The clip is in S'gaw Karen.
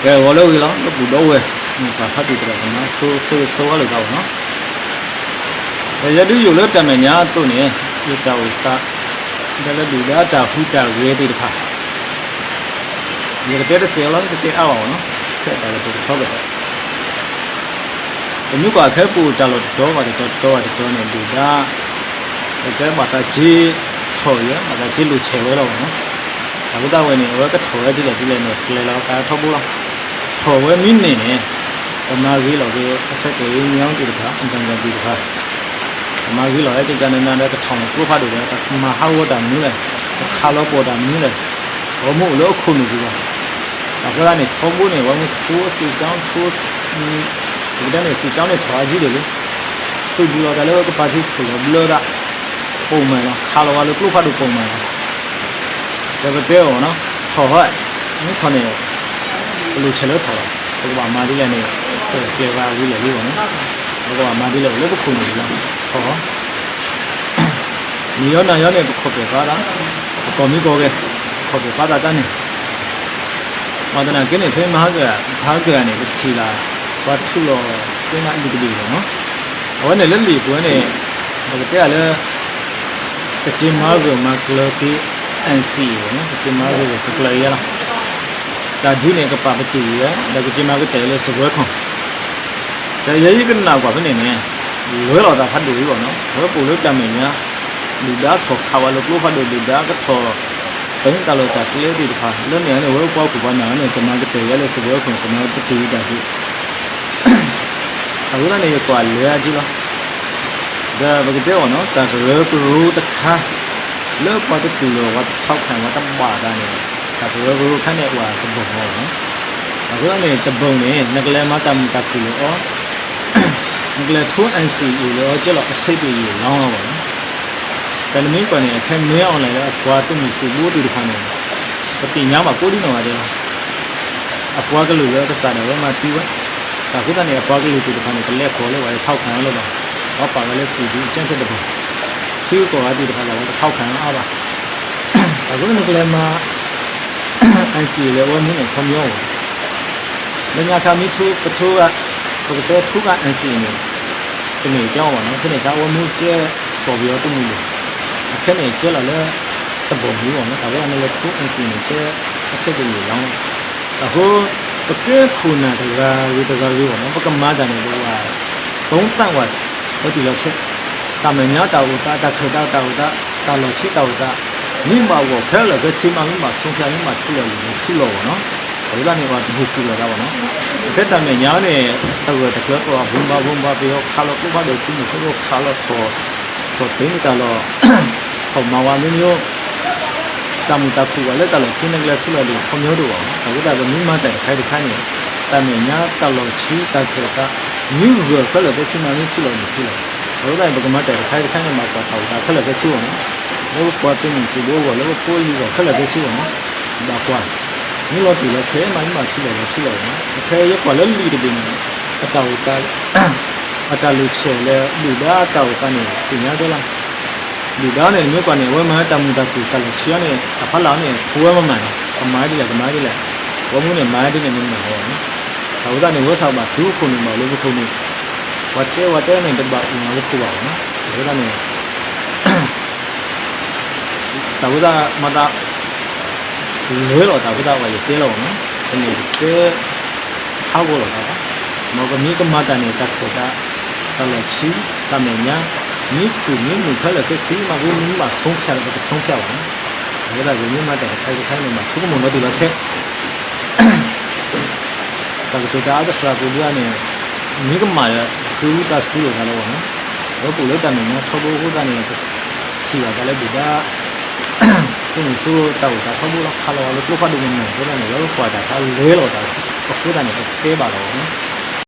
ကဲ ဂီၤလၢအဂ့ၤလီၤ လၢပူၤဒီဝဲၢ် မ့ၢ်ပှၤဖးဒိၣ်သရၣ်သမါဆိ ဆိၣ်ဂ့ၤဆိၣ်ဝါလိာ်သးအီၤနီၤ. ယဲဒုးယိာ်လၢတၢ်မဲာ်ညါအသိးန့ၣ် ယတၢ်အိၣ်သး ဒ်လၢဒုၣ်ဒါတၢ်ဟူးတၢ်ဂဲၤသ့ၣ်တဖၣ် ယကတဲတစဲးအီၤလီၤ ယကတဲအါဘၣ်အီၤနီၤ. ဖဲတၢ်ကတိၤတခီကစီၣ် ပမ့ၢ်ကွၢ်ခဲပအိၣ်တၢ်လီၢ်တတီၤဘၣ်တတီၤတတီၤဘၣ်တတီၤန့ၣ် ဒုၣ်ဒါ ပကဲဘၣ်သးက့ၤထီၣ်ဝဲ ဘၣ်သးက့ၤလိာ်ဆဲးဝဲလီၤနီၤ. အဃိသတးဝဲန့ၣ် အဝဲကထီၣ်ဝဲဒ်လဲၣ်ဒ်လဲၣ်န့ၣ် ကျဲၤလီၤကါထီဘိလီၤ. ထီၣ်ဝဲမ့ၢ်န့ၢ်န့ၣ် ကမၤဂ့ၤလီၤက့ၤ အဆဲးကျဲးယံၤညီသ့ၣ်တဖၣ် အတၢ်ဂၤသ့ၣ်တဖၣ် ကမၤဂ့ၤလီၤဝဲကကနနဒီး ကထီၣ်န့ၣ်ကျိဖးဒိၣ်ဒီး ကမၤဟးဂီၤတၢ်မနုၤလဲၣ်, ကခးလီၤပှီၢ်တၢ်မနုၤလဲၣ်, အဝဲမ့ၢ်အိၣ်လၢအခိၣ်နူာ်ပူၤလီၤ. အဃိသတးန့ၣ် ထီဘိန့ၣ် အဝဲမ့ၢ်ထိစံာ်ကၠီထိ ပကတဲန့ၣ် စံာ်ကၠီန့ၣ်ထီၣ်အါကံဒၣ်လံ, သုးဒူလီၤတၢ်လၢကပာ်ထံခိၣ်လီၤဘျၢဒၣ် ပိာ်မုၣ်လီၤ, ခးလီၤဝဲလၢကျိဖးဒိၣ်ပိာ်မုၣ်လီၤ. ဒီးပတဲအီၤနီၤ ထီၣ်ဟီ, မ့ၢ်ထီၣ်န့ၣ် ပလိၣ်ဆဲးလၢထီၣ်လီၤ, ပကဘၣ်မၤဒ်လဲၣ်န့ၣ် ပကျဲၤဝဲအဂ့ၢ်လီၤလံအီၤနီၤ, ပကဘၣ်မၤဒ်လဲၣ်အိၣ်လၢပခိၣ်နူာ်လီၤ, ထီၣ်ဟီ နံၤယီနၤယီန့ၣ် ပခီၣ်ပဲာ်ဖးသး, ပကီၢ်မံကီၢ်ဂဲၤ, ပခီၣ်ပဲာ်ဖးသးတၢ်န့ၣ်, မၤသနာ်က့န့ၣ် ဖဲမဟါကဂၤန့ၣ် ပထံၣ်လၢ ပှၤထုးလီၤ စကဲနၣ်အံၤတဘ့ၣ်လီၤနီၤ, အဝဲန့ၣ်လၢလံာ်ပူၤဝဲန့ၣ် ပကတဲလၢ ကက့ၤမၤဂၢၢ်မၤကျၢၤက့ၤ NCA လီၤနီၤ, ကက့ၤမၤဂၢၢ်ကျၢၤယဲလီၤ. တၢ်ဒုးန့ၣ် ကပာ်ပတုာ်ယဲ ဒီးကက့ၤမၤကတၢၢ်လၢစပွဲခိၣ် ဒီးယဲယကနၣ်ကွၢ်ဖဲန့ၣ်န့ၣ် လဲၤလီၤသးဖးဒိၣ်အံၤဘၣ်နီၤ, ဝဲပအိၣ်လၢတၢ်မဲာ်ညါ, ဒုၣ်ဒါထီၣ်ခးဝဲလၢကျိဖးဒိၣ်, ဒုၣ်ဒါကထီၣ် တုၤတၢ်လီၢ်တၢ်ကျဲသ့ၣ်တဖၣ် လၢန့ၣ်န့ၣ် ဝဲပှၤကူၣ်ပှၤနၢ်န့ၣ် ကမၤကတၢၢ်ယဲလၢစပွဲခိၣ် ကမၤပတုာ်ယတၢ်ဒုး အဃိသတးန့ၣ် ယကွၢ်လဲၤအါက့လီၤ. ဒီးပကတဲအီၤနီၤ တၢ်ကရၢကရိတခါ လၢပှၤတတူၢ်လိာ် ပှၤတထီၣ်ခၣ် ပှၤတဘၣ်သးန့ၣ် တၢ်ကရၢကရိတခါန့ၣ် ပှၤတဘၣ်မၤအီၤနီၤ. အဃိသတးန့ၣ် တဘၣ်န့ၣ် နကလဲၤမၤတၢ်မုာ်တၢ်ခုၣ်လၢအီၤ နကလဲၤထိ NCA လၢအီၤ ကဲလီၤအဆဲးကယံာ်လီၤလီၤဘၣ်နီၤ. တၢ်နမ့ၢ်ကွၢ်န့ၣ် ဖဲမ့ၢ်အီၣ်လဲၣ်လၢအပှၤသုးမုၢ်သံၣ်ဘိသ့ၣ်တဖၣ်န့ၣ် ပသ့ၣ်ညါဘၣ်ကိးဒ်နီၢ်ဂၤဒဲးလီၤ. အပှၤကလုာ်လၢအကစၢ်ဒၣ်ဝဲမၤသံဝဲ, တၢ်အဃိသတးန့ၣ် အပှၤကလုာ်သ့ၣ်တဖၣ်န့ၣ် တလဲၤဃီၤလၢပှၤတထီၣ်ခၣ်အီၤလၢၤဘၣ်, ပှၤပာ်ဝဲလၢ ပြည်သူ့အကြံဖက်သဘော ထံဂုၤကီၢ်ဂၤသ့ၣ်တဖၣ်လၢပှၤတထီၣ်ခၣ်အီၤအါဘၣ်. တၢ်အဃိသတးန့ၣ် နကလဲၤမၤ NCA လၢအဝဲမူန့ၣ် ခီပညီအိၣ် လၢညါခါမ့ၢ်ထိ ပထိဂၤ ပကတဲထိဂၤ NCA န့ၣ် တမ့ၢ်ကၠီဘၣ်နီၤ, ဖဲန့ၣ်အခါအဝဲမူကဲ ကီၢ်ပယီၤသုးမုၢ်ဒိၣ်, အခဲန့ၣ်ကဲလီၤလၢ တဘီမုၢ်ဘၣ်နီၤ, တၢ်ဝဲဒၣ်မ့ၢ်လဲၤထိ NCA န့ၣ် ကဲအဆဲးကယံာ်လီၤ. တၢ်ဃိ ပကဲခိၣ်နၢ်တဂၤဂ့ၤတဂၤဂ့ၤဘၣ်နီၤ, ပကမၤတၢ်န့ၣ် ပကဘၣ် သုံးသပ်ဝဲ လီၤတံၢ်လီၤဆဲး, တၢ်မဲာ်ညါတၢ်အိၣ်သး တၢ်ခၢၣ်သးတၢ်အိၣ်သး တၢ်လီၢ်ဆံးတၢ်အိၣ်သး မ့ၢ်ဘၣ်ဂီၢ်ခဲလၢာ်ခဲဆ့မး မ့ၢ်ဘၣ်ဆုံးဖြတ် မ့ၢ်ဘၣ်ထူလီၤယံၤန့ၣ် ထူလီၤဘၣ်နီၤ, အဃိသတးန့ၣ် ပှၤတဟ့ၣ်ကူၣ်လိာ်သးဘၣ်နီၤ. ဖဲတၢ်မဲာ်ညါန့ၣ် တဂၢၢ်တကျၢၤပှၤ ဘုံဘၣ်ဘုံဘၣ် ပယီၤခးလီၤကျိဖးဒိၣ် သုးမုၢ်သံၣ်ဘိခးလီၤထီၣ် ထီၣ်တုၤတၢ်လီၢ် ထီၣ်မၤဝဲမ့ၢ်မ့ၢ် တၢ်မုာ်တၢ်ခုၣ်ဘၣ်လၢတၢ်လီၢ်ခံ နကလဲၤထူလီၤဒံး ခီပညီတအိၣ်ဘၣ်နီၤ. အဃိသတး ပမ့ၢ်မၤတၢ်တခါတခါန့ၣ် တၢ်မဲာ်ညါတၢ်လီၢ်ဆံးတၢ်ခၢၣ်သး မ့ၢ်ဂၢၢ်ခဲလၢာ်ခဲဆ့မး မ့ၢ်ထူလီၤမ့ၢ်ထူလီၤ, အဃိသတးန့ၣ် ပကမၤတၢ်တခါတခါန့ၣ် ဘၣ်ကွၢ်တၢ်အိၣ်သးခဲလၢာ်ခဲဆ့အဂီၢ်နီၤ. လၢပပှၤသုးမုၢ်သံၣ်ဘိအဂီၢ် လၢပဖိလံၤအဂီၢ်ခဲလၢာ်ခဲဆ့အဂီၢ်နီၤ ဘၣ်ကွၢ် မ့ၢ်လီၤတံၢ်လီၤဆဲးမး မ့ၢ်ဘၣ်ထူလီၤဘၣ်ထူလီၤဘၣ်နီၤ. ဖဲယကွၢ်လၢလံာ်တဘ့ၣ်န့ၣ် အတၢ်အိၣ်သး အတၢ်လိာ်ဆဲးလၢဒုၣ်ဒါအတၢ်အိၣ်သးန့ၣ် သ့ၣ်ညါတဲလီၤ. ဒုၣ်ဒါန့ၣ် နမ့ၢ်ကွၢ်န့ၣ် အဝဲမၤတၢ်မုာ်တၢ်ခုၣ်တၢ်လီၢ်ဆံးအီၤန့ၣ် တၢ်ဖးလၢ်အီၤန့ၣ် ထိဝဲမးမးန့ၣ် ကမၤဒ်လဲၣ်ကမၤဒ်လဲၣ်, ဝဲမူန့ၣ်မၤဒ်န့ၣ်မးမးဝဲန့ၣ်, တၢ်ဝဲဒၣ်န့ၣ် ဝဲစးဘၣ်သုးခိၣ်နူာ်ဘၣ်လၢပခိၣ်နူာ်, ပှၤတဲဝဲတဲန့ၣ် တဘၣ်အုၣ်မၤလၢခိၣ်ဘၣ်ဝဲန့ၣ်, တၢ်ဝဲဒၣ်န့ၣ် တၢ်ဝဲဒၣ်မၤသး လဲၤလီၤတၢ်ဝဲဒၣ်ဝဲယတဲလီၤဝဲန့ၣ်, တမ့ၢ်တဲ ဟးဂီၤလီၤတၢ်ဘၣ်, မ်ပမ့ၢ်ကမၤတၢ်န့ၣ် တၢ်ခၢၣ်သး တၢ်လီၢ်ဆံး တၢ်မဲာ်ညါ မ့ၢ်ခုၣ်မ့ၢ်နုာ်ခဲလၢာ်ခဲဆ့မး ပမ့ၢ်ဘၣ်ဆုံးဖြတ် ပကဆုံးဖြတ်ဘၣ်န့ၣ်, တၢ်ဝဲဒၣ်ပမ့ၢ်မၤတၢ်တခါတခါန့ၣ် ဘၣ်ဆိကမိၣ်လီၤတံၢ်လီၤဆဲး တၢ်ကတိၤတၢ်အါတဖျၢၣ်ပူၤဒၣ်န့ၣ် မ့ၢ်ကမၣ်ဒီး ဃုဝံသးစူၤလိာ်သးလၢအဂီၢ်န့ၣ်, လၢပအိၣ်လၢတၢ်မဲာ်ညါထီဘိအဃိသတးန့ၣ် ပထံၣ်ဘၣ်တၢ်လၢဒုၣ်ဒါ သုးမုၢ်သံၣ်ဘိတၢ်အိၣ်သးထီဘိလီၤ ခးလီၤဝဲလၢကျိဖးဒိၣ်မးမးအဃိသတးန့ၣ် လၢပကွၢ်တၢ်ခါလဲၤလီၤတၢ်အဃိသတးန့ၣ် ပတဲဘၣ်လီၤအဂီၢ်န့ၣ်,